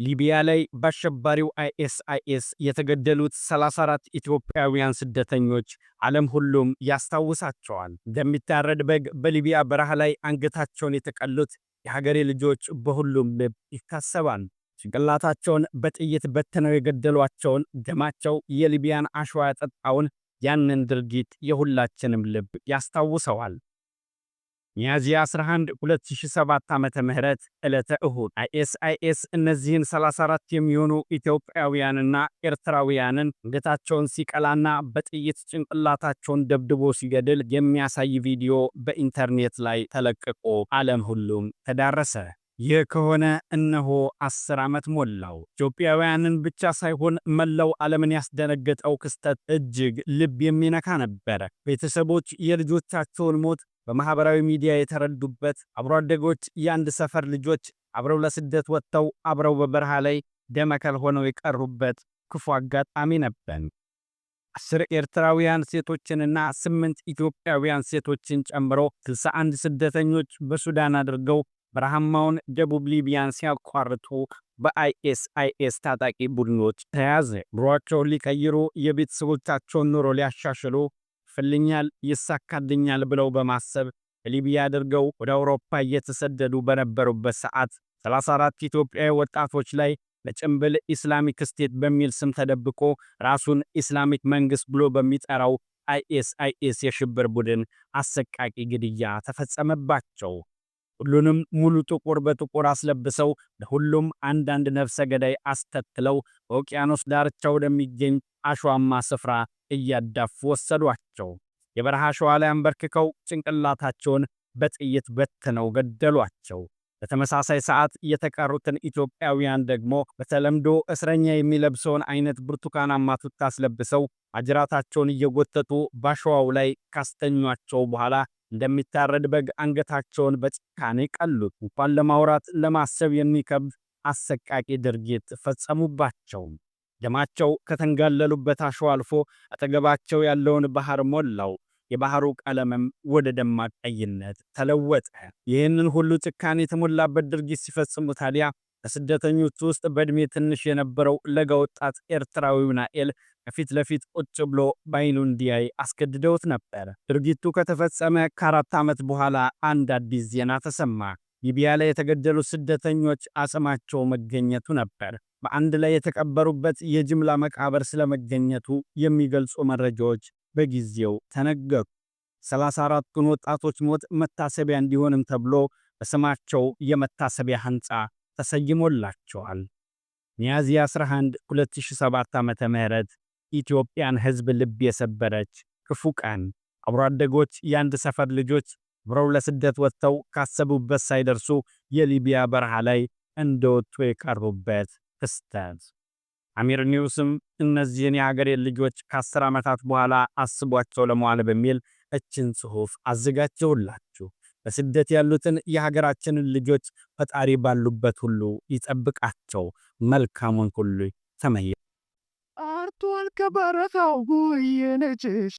ሊቢያ ላይ በአሸባሪው አይኤስአይኤስ የተገደሉት 34 ኢትዮጵያውያን ስደተኞች ዓለም ሁሉም ያስታውሳቸዋል። እንደሚታረድ በግ በሊቢያ በረሃ ላይ አንገታቸውን የተቀሉት የሀገሬ ልጆች በሁሉም ልብ ይታሰባል። ጭንቅላታቸውን በጥይት በትነው የገደሏቸውን፣ ደማቸው የሊቢያን አሸዋ ያጠጣውን ያንን ድርጊት የሁላችንም ልብ ያስታውሰዋል። ሚያዝያ 11 2007 ዓ.ም. ዕለተ እሁድ አይኤስአይኤስ እነዚህን 34 የሚሆኑ ኢትዮጵያውያንና ኤርትራውያንን አንገታቸውን ሲቀላና በጥይት ጭንቅላታቸውን ደብድቦ ሲገድል የሚያሳይ ቪዲዮ በኢንተርኔት ላይ ተለቅቆ ዓለም ሁሉም ተዳረሰ። ይህ ከሆነ እነሆ 10 ዓመት ሞላው። ኢትዮጵያውያንን ብቻ ሳይሆን መላው ዓለምን ያስደነገጠው ክስተት እጅግ ልብ የሚነካ ነበር። ቤተሰቦች የልጆቻቸውን ሞት በማህበራዊ ሚዲያ የተረዱበት፣ አብሮ አደጎች፣ የአንድ ሰፈር ልጆች አብረው ለስደት ወጥተው አብረው በበረሃ ላይ ደመከል ሆነው የቀሩበት ክፉ አጋጣሚ ነበር። 10 ኤርትራውያን ሴቶችንና ስምንት ኢትዮጵያውያን ሴቶችን ጨምሮ 61 ስደተኞች በሱዳን አድርገው በረሃማውን ደቡብ ሊቢያን ሲያቋርጡ በአይኤስአይኤስ ታጣቂ ቡድኖች ተያዘ። ኑሯቸውን ሊቀይሩ፣ የቤተሰቦቻቸውን ኑሮ ሊያሻሽሉ፣ ፍልኛል ይሳካልኛል ብለው በማሰብ በሊቢያ አድርገው ወደ አውሮፓ እየተሰደዱ በነበሩበት ሰዓት 34 ኢትዮጵያዊ ወጣቶች ላይ በጭንብል Islamic State በሚል ስም ተደብቆ ራሱን ኢስላሚክ መንግስት ብሎ በሚጠራው አይኤስአይኤስ የሽብር ቡድን አሰቃቂ ግድያ ተፈጸመባቸው። ሁሉንም ሙሉ ጥቁር በጥቁር አስለብሰው፣ ለሁሉም አንዳንድ ነፍሰ ገዳይ አስከትለው በውቅያኖስ ዳርቻ ወደሚገኝ አሸዋማ ስፍራ እያዳፉ ወሰዷቸው። የበረሃ አሸዋ ላይ አንበርክከው ጭንቅላታቸውን በጥይት በትነው ገደሏቸው። በተመሳሳይ ሰዓት የተቀሩትን ኢትዮጵያውያን ደግሞ በተለምዶ እስረኛ የሚለብሰውን አይነት ብርቱካናማ ቱታ አስለብሰው አጅራታቸውን እየጎተቱ ባሸዋው ላይ ካስተኟቸው በኋላ እንደሚታረድ በግ አንገታቸውን በጭካኔ ቀሉት። እንኳን ለማውራት ለማሰብ የሚከብድ አሰቃቂ ድርጊት ፈጸሙባቸው። ደማቸው ከተንጋለሉበት አሸዋ አልፎ አጠገባቸው ያለውን ባህር ሞላው። የባህሩ ቀለምም ወደ ደማቅ ቀይነት ተለወጠ። ይህንን ሁሉ ጭካኔ የተሞላበት ድርጊት ሲፈጽሙ ታዲያ ከስደተኞቹ ውስጥ በዕድሜ ትንሽ የነበረው ለጋ ወጣት ኤርትራዊው ናኤል ከፊት ለፊት ቁጭ ብሎ በአይኑ እንዲያይ አስገድደውት ነበር። ድርጊቱ ከተፈጸመ ከ4 ዓመት በኋላ አንድ አዲስ ዜና ተሰማ። ሊቢያ ላይ የተገደሉ ስደተኞች አጽማቸው መገኘቱ ነበር። በአንድ ላይ የተቀበሩበት የጅምላ መቃብር ስለመገኘቱ የሚገልጹ መረጃዎች በጊዜው ተነገሩ። 34ቱን ወጣቶች ሞት መታሰቢያ እንዲሆንም ተብሎ በስማቸው የመታሰቢያ ሕንፃ ተሰይሞላቸዋል። ሚያዝያ 11 2007 ዓ.ም. ኢትዮጵያን ሕዝብ ልብ የሰበረች ክፉ ቀን። አብሮ አደጎች፣ የአንድ ሰፈር ልጆች አብረው ለስደት ወጥተው ካሰቡበት ሳይደርሱ የሊቢያ በረሃ ላይ እንደወጡ የቀሩበት ክስተት። አሚር ኒውስም እነዚህን የሀገሬን ልጆች ከ10 ዓመታት በኋላ አስቧቸው ለመዋል በሚል እችን ጽሑፍ አዘጋጀውላችሁ። በስደት ያሉትን የሀገራችንን ልጆች ፈጣሪ ባሉበት ሁሉ ይጠብቃቸው። መልካሙን ሁሉ ተመኘ። አርቷል ከበረታው የነጭሽ።